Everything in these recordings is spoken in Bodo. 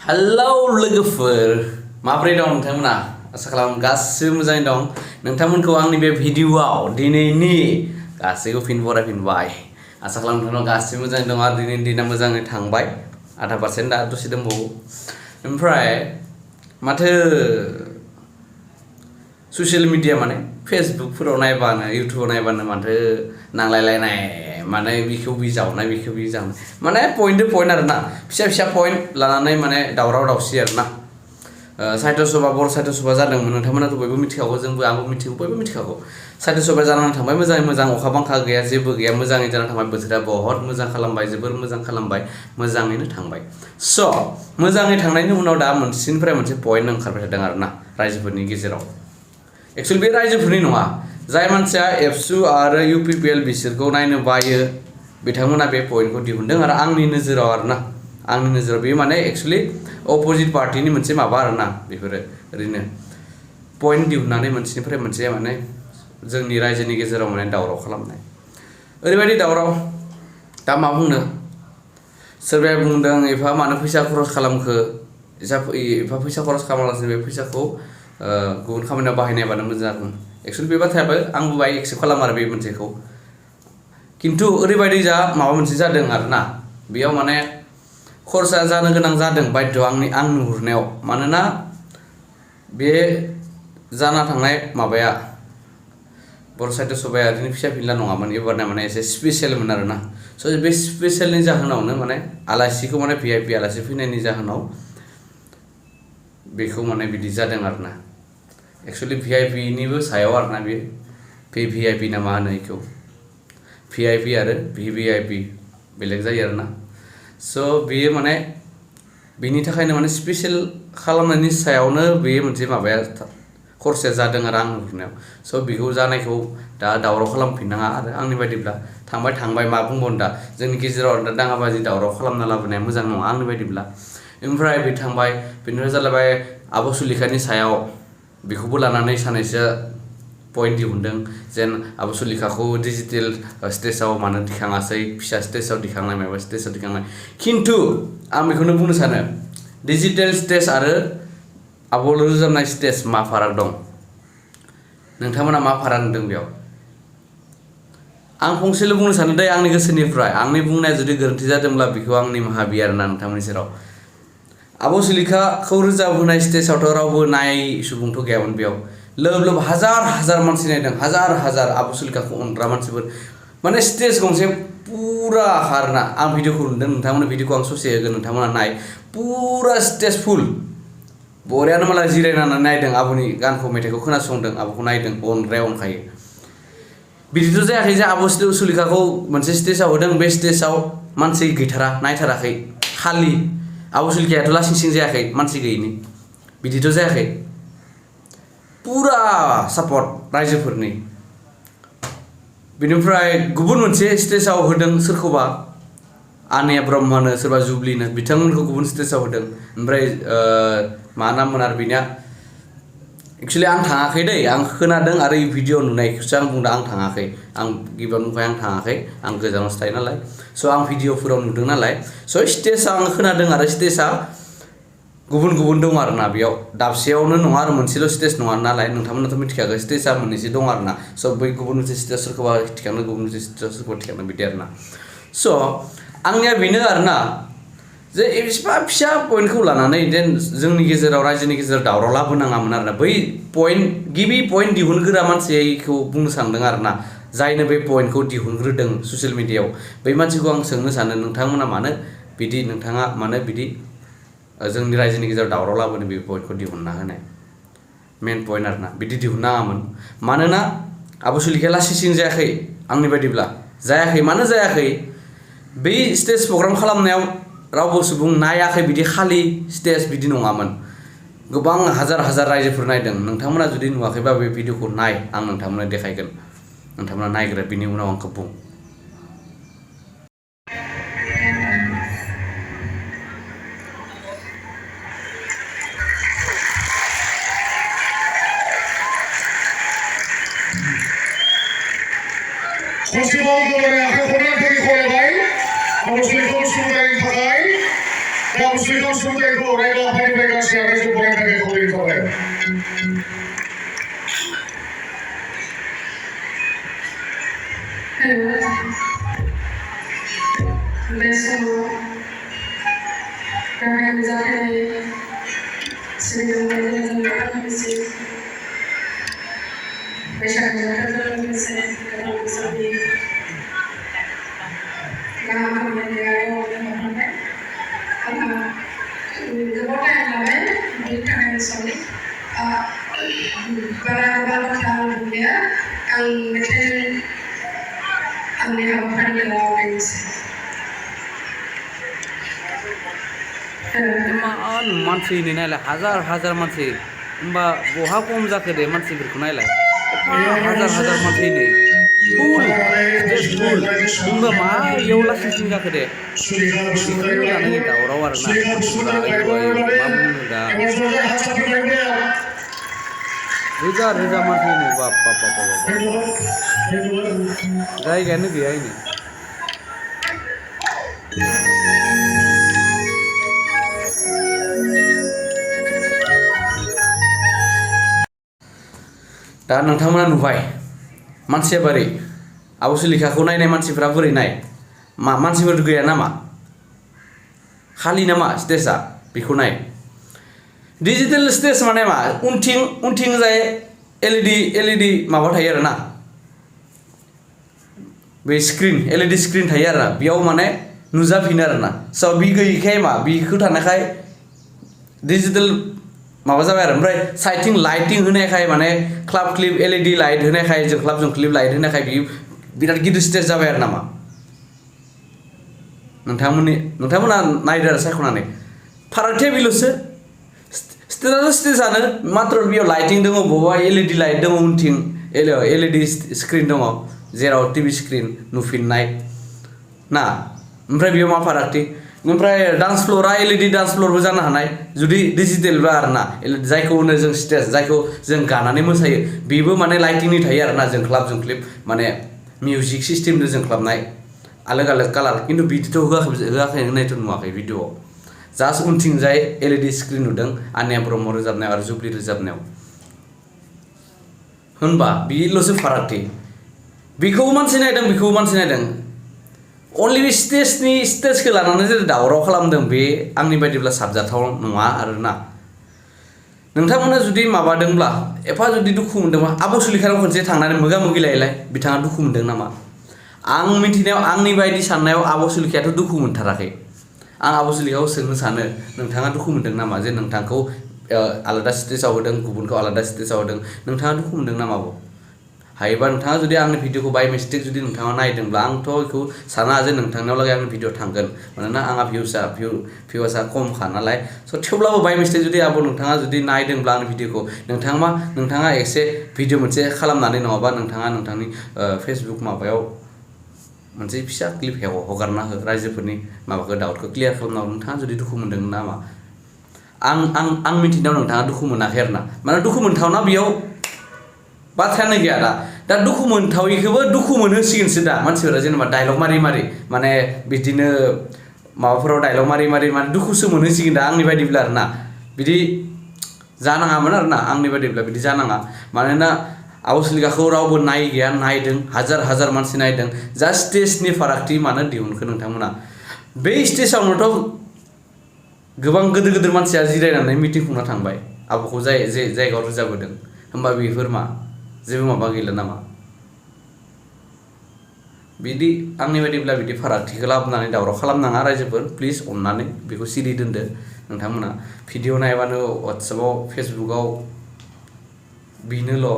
Halo लोगोफोर माबोरै दं नोंथांमोना आसा खालामो गासिबो मोजाङै दं नोंथांमोनखौ आंनि बे भिडिअआव दिनैनि गासैखौ फिन बरायफिनबाय आसा खालामो नोंथांनाव गासिबो मोजाङै दं आरो दिनैनि दिना मोजाङै थांबाय 0.5% दा दसे दंबावो ओमफ्राय माथो ससियेल मिडिया माने फेसबुकफोराव नायबानो इउटुबाव नायबानो माथो नांलायलायनाय माने बिखौ बि जावनाय बिखौ बि जावनाय माने पइन्ट आरोना फिसा फिसा पइन्ट लानानै माने दावराव दावसि आरोना साहित्य सभा बर' साहित्य सभा जादोंमोन नोंथांमोनाथ' बयबो मिथिखागौ जोंबो आंबो मिथिगौ बयबो मिथिखागौ साहित्य सभा जानानै थांबाय मोजाङै मोजां अखा बांखा गैया जेबो गैया मोजाङै जानानै थांबाय बोथोरा बहुत मोजां खालामबाय जोबोर मोजां खालामबाय मोजाङैनो थांबाय स' मोजाङै थांनायनि उनाव दा मोनसेनिफ्राय मोनसे पइन्ट ओंखारबाय थादों आरोना रायजोफोरनि गेजेराव एक्चुअली बे रायजोफोरनि नङा जाय मानसिया एबसु आरो इउपिपिएल बिसोरखौ नायनो बायो बिथांमोना बे पइन्टखौ दिहुनदों आरो आंनि नोजोराव आरोना आंनि नोजोराव बे माने एक्चुअली अपोजिट पार्टिनि मोनसे माबा आरोना बेफोरो ओरैनो पइन्ट दिहुननानै मोनसेनिफ्राय मोनसे माने जोंनि रायजोनि गेजेराव माने दावराव खालामनाय ओरैबायदि दावराव दा मा बुंनो सोरबाया बुंदों एफा मानो फैसा खरस खालामखो एफा फैसा खरस खालामालासिनो बे फैसाखौ गुबुन खामानियाव बाहायनायबानो मोजां जागौमोन एक्चुअली बे बाथ्रायाबो आंबो बाहाय एक्सेप्ट खालामो आरो बे मोनसेखौ खिन्थु ओरैबायदि जा माबा मोनसे जादों आरोना बेयाव माने खरसा जानो गोनां जादों बाध्य आं नुहुरनायाव मानोना बे जाना थांनाय माबाया बर' साहित्य सभाया ओरैनो फिसा फिनला नङामोन एबारना माने एसे स्पेसियेलमोन आरोना स' बे स्पेसियेलनि जाहोनावनो माने आलासिखौ माने भिआइपि आलासि फैनायनि जाहोनाव बेखौ माने बिदि जादों आरोना एक्चुअली भिआइपिनिबो सायाव आरोना बे भिआइपि ना मा होनो बेखौ भिआइपि आरो भिभिआइपि बेलेग जायो आरोना स' बेयो माने बेनि थाखायनो माने स्पेसियेल खालामनायनि सायावनो बेयो मोनसे माबाया खरसाया जादों आरो आं नुहुरनायाव स' बेखौ जानायखौ दा दावराव खालामफिननाङा आरो आंनि बायदिब्ला थांबाय मा बुंबावनो दा जोंनि गेजेराव दा दाङाबाजि दावराव खालामना लाबोनाया मोजां नङा आंनि बायदिब्ला ओमफ्राय बे थांबाय बेनिफ्राय जालायबाय आब' सुलेखानि सायाव बेखौबो लानानै सानैसो पइन्ट दिहुनदों जेन आब' सुलेखाखौ डिजिटेल स्टेजाव मानो दिखाङासै फिसा स्टेजाव दिखांनाय माबा स्टेजाव दिखांनाय खिन्थु आं बेखौनो बुंनो सानो डिजिटेल स्टेज आरो आब'ल रोजाबनाय स्टेज मा फाराग दं नोंथांमोना मा फाराग नुदों बेयाव आं फंसेल' बुंनो सानो दे आंनि गोसोनिफ्राय आंनि बुंनाया जुदि गोरोन्थि जादोंब्ला बेखौ आंनि निमाहा बियो आरोना नोंथांमोननि सेराव आब' सुलेखाखौ रोजाबहोनाय स्टेजावथ' रावबो नाय सुबुंथ' गैयामोन बेयाव लोब हाजार मानसि नायदों हाजार आब' सुलेखाखौ अनग्रा मानसिफोर माने स्टेज गंसे पुरा आरोना आं भिडिअखौ नुदों नोंथांमोननो भिडिअखौ आं ससे होगोन नोंथांमोना नाय पुरा स्टेज फुल बरियानो मालाय जिरायनानै नायदों आब'नि गानखौ मेथाइखौ खोनासंदों आब'खौ नायदों अनग्राया अनखायो बिदिथ' जायाखै जे आब' सुलेखाखौ मोनसे स्टेजाव होदों बे स्टेजाव मानसि गैथारा नायथाराखै खालि आब' सुलेखायाथ' लासिं सिं जायाखै मानसि गैयिनि बिदिथ' जायाखै पुरा सापर्ट रायजोफोरनि बेनिफ्राय गुबुन मोनसे स्टेजाव होदों सोरखौबा आनिया ब्रह्मनो सोरबा जुब्लिनो बिथांमोनखौ गुबुन स्टेजाव होदों ओमफ्राय मा नाममोन आरो बिनिया एक्चुअली आं थाङाखै दै आं खोनादों आरो भिडिअ नुनायखौसो आं बुंदों आं थाङाखै आं गिबियावनो बुंबाय आं थाङाखै आं गोजानावसो थायो नालाय स' आं भिडिअफोराव नुदों नालाय स' स्टेजआ आं खोनादों आरो स्टेजआ गुबुन दं आरोना बेयाव दाबसेयावनो नङा आरो मोनसेल' स्टेज नङा नालाय नोंथांमोनाथ' मिथिखागौ स्टेजआ मोननैसो दं आरोना स' बै गुबुन मोनसे स्टेज सोरखौबा थिखांनो गुबुन मोनसे स्टेज सोरखौबा थिखांनो बिदि आरोना स' आंनिया बेनो आरोना जे एसेबा फिसा पइन्टखौ लानानै देन जोंनि गेजेराव रायजोनि गेजेराव दावराव लाबोनाङामोन आरोना बै गिबि पइन्ट दिहुनग्रा मानसिखौ बुंनो सानदों आरोना जायनो बे पइन्टखौ दिहुनग्रोदों ससियेल मिडियायाव बै मानसिखौ आं सोंनो सानो नोंथांमोना नोंथाङा मानो बिदि जोंनि रायजोनि गेजेराव दावराव लाबोनो बे पइन्टखौ दिहुनना होनाय मेन पइन्ट आरोना बिदि दिहुननाङामोन मानोना आब' सुलेखाया लासिं सिं जायाखै आंनि बायदिब्ला जायाखै मानो जायाखै बै स्टेज प्रग्राम खालामनायाव रावबो सुबुं नायाखै बिदि खालि स्टेज बिदि नङामोन गोबां हाजार रायजोफोर नायदों नोंथांमोना जुदि नुवाखैबा बे भिडिअखौ नाय आं नोंथांमोननो देखायगोन नोंथांमोना नायग्रो बिनि उनाव आंखौ बुं खनसेबाव दुलाराय आखाइ खरनानै खावलायबाय आब' सुलेखाखौ सुबुरुन थाखाय दा मुस्लिम समुदायखौ रायजो आफादनिफ्राय गासै रायजो फरायनो थाखाय खावलायनाय थाबाय। Besok kami menjalani sidang perdana misi. Besok menjalani misi dalam misi. Kami menjalani apa? Kemudian lain berikan sorry. Para tahun dia ang mencari ang apa yang इमान मानसि नायलाय हाजार हाजार मानसि होमबा बहा खम जाखो दे मानसिफोरखौ नायलाय हाजार हाजार मानसि नै फुल स्टेज फुल होमबा मा इयाव लासिं जाखो दे बेखौनो लानानै दावराव आरोना मा बुंनो दा रोजा रोजा मानसि नै बाप बाप बाप बाप जायगायानो गैया इनै दा नोंथांमोना नुबाय मानसिया बोरै आब' सुलेखाखौ नायनाय मानसिफ्रा बोरै नाय मा मानसिफोर गैया नामा खालि नामा स्टेजआ बेखौ नाय डिजिटेल स्टेज माने मा उनथिंजाय एलइडि माबा थायो आरोना बे स्क्रिन एलइडि स्क्रिन थायो आरोना बेयाव माने नुजाफिनो आरोना स' बि गैयैखाय मा बिखौ थानायखाय डिजिटेल माबा जाबाय आरो ओमफ्राय साइडथिं लाइटिं होनायखाय माने क्लाब क्लिप एलइडि लाइट होनायखाय जोंख्लाब जोंख्लिब लाइट होनायखाय बियो बिराद गिदिर स्टेज जाबाय आरो नामा नोंथांमोना नायदो आरो सायख'नानै फारागथिया बेल'सो स्टेजानो मात्र बेयाव लाइटिं दङ बबावबा एलइडि लाइट दङ उनथिं एलइडि स्क्रिन दङ जेराव टिभि स्क्रिन नुफिननाय ना ओमफ्राय बेयाव मा फारागथि ओमफ्राय डान्स फ्ल'रा एलइडि डान्स फ्ल'रबो जानो हानाय जुदि डिजिटेलबा आरोना जायखौ होनो जों स्टेज जायखौ जों गानानै मोसायो बेबो माने लाइटिंनि थायो आरोना जोंख्लाब जोंख्लिब माने मिउजिक सिस्टेमजों जोंख्लाबनाय आलग आलग कालार खिन्थु बिदिथ' होआखै होननायथ' नुवाखै भिडिअ'आव जास्ट उनथिंजाय एलइडि स्क्रिन नुदों आनिया ब्रह्म रोजाबनायाव आरो जुब्लि रोजाबनायाव होनबा बेल'सो फारागथि बेखौबो मानसि नायदों अनलि बे स्टेजखौ लानानै जेरै दावराव खालामदों बे आंनि बायदिब्ला साबजाथाव नङा आरोना नोंथांमोना जुदि माबादोंब्ला एफा जुदि दुखु मोनदोंबा आब' सुलेखानाव खनसे थांनानै मोगा मोगि लायलाय बिथाङा दुखु मोनदों नामा आं मिथिनायाव आंनि बायदि साननायाव आब' सुलेखायाथ' दुखु मोनथाराखै आं आब' सुलेखाखौ सोंनो सानो नोंथाङा दुखु मोनदों नामा जे नोंथांखौ आलादा स्टेजाव होदों गुबुनखौ आलादा स्टेजाव होदों नोंथाङा दुखु मोनदों नामा आब' हायोबा नोंथाङा जुदि आंनि भिडिअखौ बाय मिस्टेक जुदि नोंथाङा नायदोंब्ला आंथ' बेखौ साना जे नोंथांनाव लागै आंनि भिडिअ थांगोन मानोना आंहा भिउसआ खमखा नालाय स' थेवब्लाबो बाय मिस्टेक जुदि आब' नोंथाङा जुदि नायदोंब्ला आंनि भिडिअखौ नोंथाङा एसे भिडिअ मोनसे खालामनानै नङाबा नोंथाङा नोंथांनि फेसबुक माबायाव मोनसे फिसा क्लिप हगारना हो रायजोफोरनि माबाखौ डाउटखौ क्लियार खालामनांगौ नोंथाङा जुदि दुखु मोनदों नामा आं मिथिनायाव नोंथाङा दुखु मोनाखै आरोना माने दुखु मोनथावना बेयाव बाथ्रायानो गैया दा दुखु मोनथावैखौबो दुखु मोनहोसिगोनसो दा मानसिफोरा जेनेबा डायलग मारि माने बिदिनो माबाफोराव डायलग मारि माने दुखुसो मोनहोसिगोन दा आंनि बायदिब्ला आरोना बिदि जानाङामोन आरोना आंनि बायदिब्ला बिदि जानाङा मानोना आब' सुलेखाखौ रावबो नायगैया नायदों हाजार मानसि नायदों जा स्टेजनि फारागथि मानो दिहुनखो नोंथांमोना बे स्टेजावनोथ' गोबां गिदिर मानसिया जिरायनानै मिटिं खुंना थांबाय आब'खौ जायगायाव रोजाबोदों होमबा बेफोर मा जेबो माबा गैला नामा बिदि आंनि बायदिब्ला बिदि फारागथिखौ लाबोनानै दावराव खालामनाङा रायजोफोर प्लिज अननानै बेखौ सिरि दोनदो नोंथांमोना भिडिअ नायबानो वाट्सएपआव फेसबुकआव बिनोल'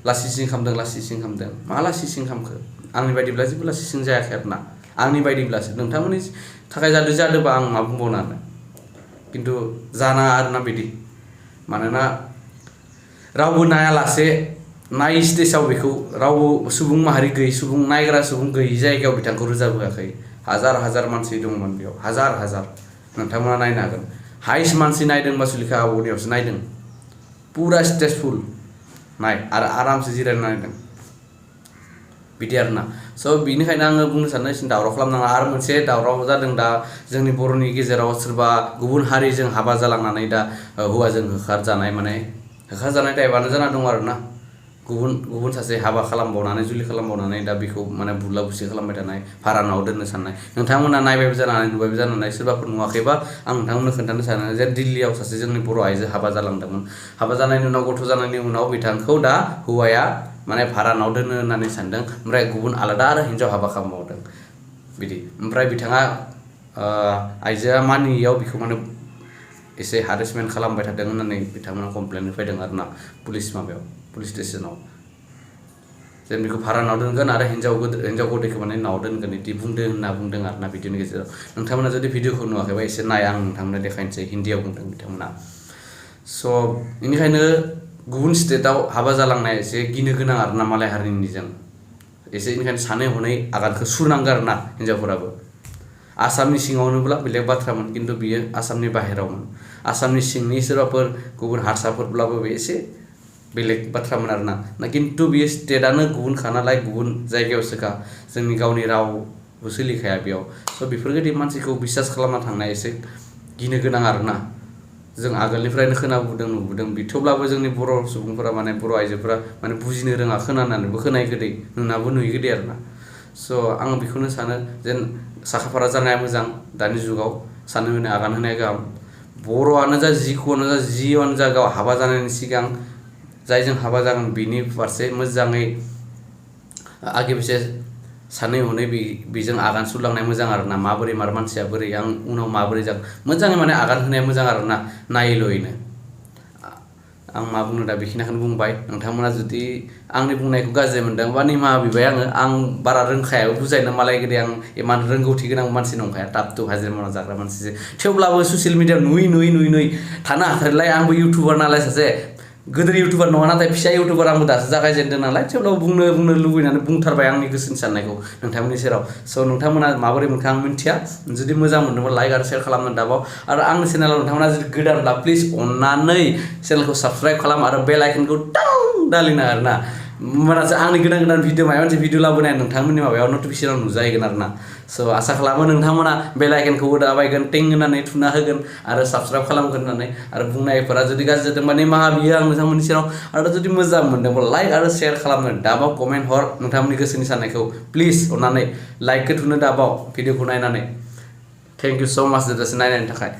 लासिसिं खालामदों मा लासिसिं खालामखो आंनि बायदिब्ला जेबो लासिसिं जायाखै आरोना आंनि बायदिब्लासो नोंथांमोननि थाखाय जादोंबा आं मा बुंबावनो आरो खिन्थु जानाङा आरोना बिदि मानोना रावबो नायालासे नाय स्टेजाव बेखौ रावबो सुबुं माहारि गैयै नायग्रा सुबुं गैयै जायगायाव बिथांखौ रोजाबहोआखै हाजार मानसि दंमोन बेयाव हाजार नोंथांमोना नायनो हागोन हाइस्ट मानसि नायदोंबा सुलेखा आब'नियावसो नायदों पुरा स्टेज फुल नाय आरो आरामसे जिरायना नायदों बिदि आरोना स' बिनिखायनो आङो बुंनो सानो दावराव खालामनाङा आरो मोनसे दावराव जादों दा जोंनि बर'नि गेजेराव सोरबा गुबुन हारिजों हाबा जालांनानै दा हौवाजों होखारजानाय माने होखारजानाय टाइपआनो जाना दं आरोना गुबुन सासे हाबा खालामबावनानै जुलि खालामबावनानै दा बेखौ माने बुला बुसि खालामबाय थानाय भारानाव दोननो साननाय नोंथांमोना नायबायबो जानानै नुबायबो जानानै सोरबाफोर नुवाखैबा आं नोंथांमोननो खोन्थानो सानो जे दिल्लीयाव सासे जोंनि बर' आइजो हाबा जालांदोंमोन हाबा जानायनि उनाव गथ' जानायनि उनाव बिथांखौ दा हौवाया माने भारानाव दोनो होननानै सानदों ओमफ्राय गुबुन आलादा आरो हिन्जाव हाबा खालामबावदों बिदि ओमफ्राय बिथाङा आइजोआ मानियैयाव बिखौ माने एसे हारेसमेन्ट खालामबाय थादों होननानै बिथांमोना कमप्लेन फैदों आरोना पुलिस स्टेसनाव जेन बेखौ भारानाव दोनगोन आरो हिन्जाव गोदैखौ माने नाव दोनगोन बिदि होनना बुंदों आरोना भिडिअनि गेजेराव नोंथांमोना जुदि भिडिअखौ नुवाखैबा एसे नाय आं नोंथांमोननो देखायनोसै हिन्दीयाव बुंदों बिथांमोना स' बेनिखायनो गुबुन स्टेटआव हाबा जालांनाया एसे गिनो गोनां आरोना मालाय हारिनिजों एसे बेनिखायनो सानै हनै आगानखौ सुरनांगौ आरोना हिन्जावफोराबो आसामनि सिङावनोब्ला बेलेग बाथ्रामोन खिन्थु बियो आसामनि बाहेरावमोन आसामनि सिंनि सोरबाफोर गुबुन हारसाफोरब्लाबो बे एसे बेलेग बाथ्रामोन आरोना खिन्थु बियो स्टेटआनो गुबुनखा नालाय गुबुन जायगायावसोखा जोंनि गावनि रावबो सोलिखाया बेयाव स' बेफोरबायदि मानसिखौ बिसास खालामना थांनाया एसे गिनो गोनां आरोना जों आगोलनिफ्रायनो खोनाबोदों नुबोदों थेवब्लाबो जोंनि बर' सुबुंफोरा माने बर' आइजोफोरा माने बुजिनो रोङा खोनानानैबो खोनायो गोदै नुनाबो नुयो गोदै आरोना स' आं बेखौनो सानो जेन साखाफारा जानाया मोजां दानि जुगाव साननो हनो आगान होनाया गाहाम बर'आनो जा जियानो जा गाव हाबा जानायनि सिगां जायजों हाबा जागोन बिनि फारसे मोजाङै आगे फारसे सानै हनै बेजों आगान सुरलांनाया मोजां आरोना माबोरै मार मानसिया बोरै आं उनाव माबोरै जागोन मोजाङै माने आगान होनाया मोजां आरोना नायैल'यैनो आं मा बुंनो दा बेखिनिखौनो बुंबाय नोंथांमोना जुदि आंनि बुंनायखौ गाज्रि मोनदों बा निमाहा बिबाय आं बारा रोंखायाबो बुजायनो मालाय गोदे आं इमान रोंगौथि गोनां मानसि नंखाया टाप हाजिरा मावना जाग्रा मानसिसो थेवब्लाबो ससियेल मिडियायाव नुयै थानो हाथारलाय आंबो इउटुबार नालाय सासे गोदोर इउटुबार नङा नाथाय फिसा इउटुबार आंबो दासो जागायजेनदों नालाय थेवब्लाबो बुंनो लुबैनानै बुंथारबाय आंनि गोसोनि साननायखौ नोंथांमोननि सेराव स' नोंथांमोना माबोरै मोनखो आं मिन्थिया जुदि मोजां मोनदोंबा लाइक आरो शेयार खालामनो दाबाव आरो आंनि चेनेलाव नोंथांमोना जुदि गोदानब्ला प्लिज अननानै चेनेलखौ साबस्क्राइब खालाम आरो बेल आइकनखौ टां दालिना आरोना होमबानासो आंनि गोदान भिडिअ माबा मोनसे भिडिअ लाबोनाय नोंथांमोननि माबायाव नटिफिकेसनाव नुजाहैगोन आरोना स' आसा खालामो नोंथांमोना बेल आइकनखौबो दाबायगोन टिं होननानै थुना होगोन आरो साबस्क्राइब खालामगोन होननानै आरो बुंनायफोरा जुदि गाज्रि जादोंबा निमाहा बियो आं नोंथांमोननि सेराव आरो जुदि मोजां मोनदोंबा लाइक आरो शेयार खालामनो दाबाव कमेन्ट हर नोंथांमोननि गोसोनि साननायखौ प्लिज अननानै लाइकखौ थुनो दाबाव भिडिअखौ नायनानै थेंक इउ स' माच जोजासे नायनायनि थाखाय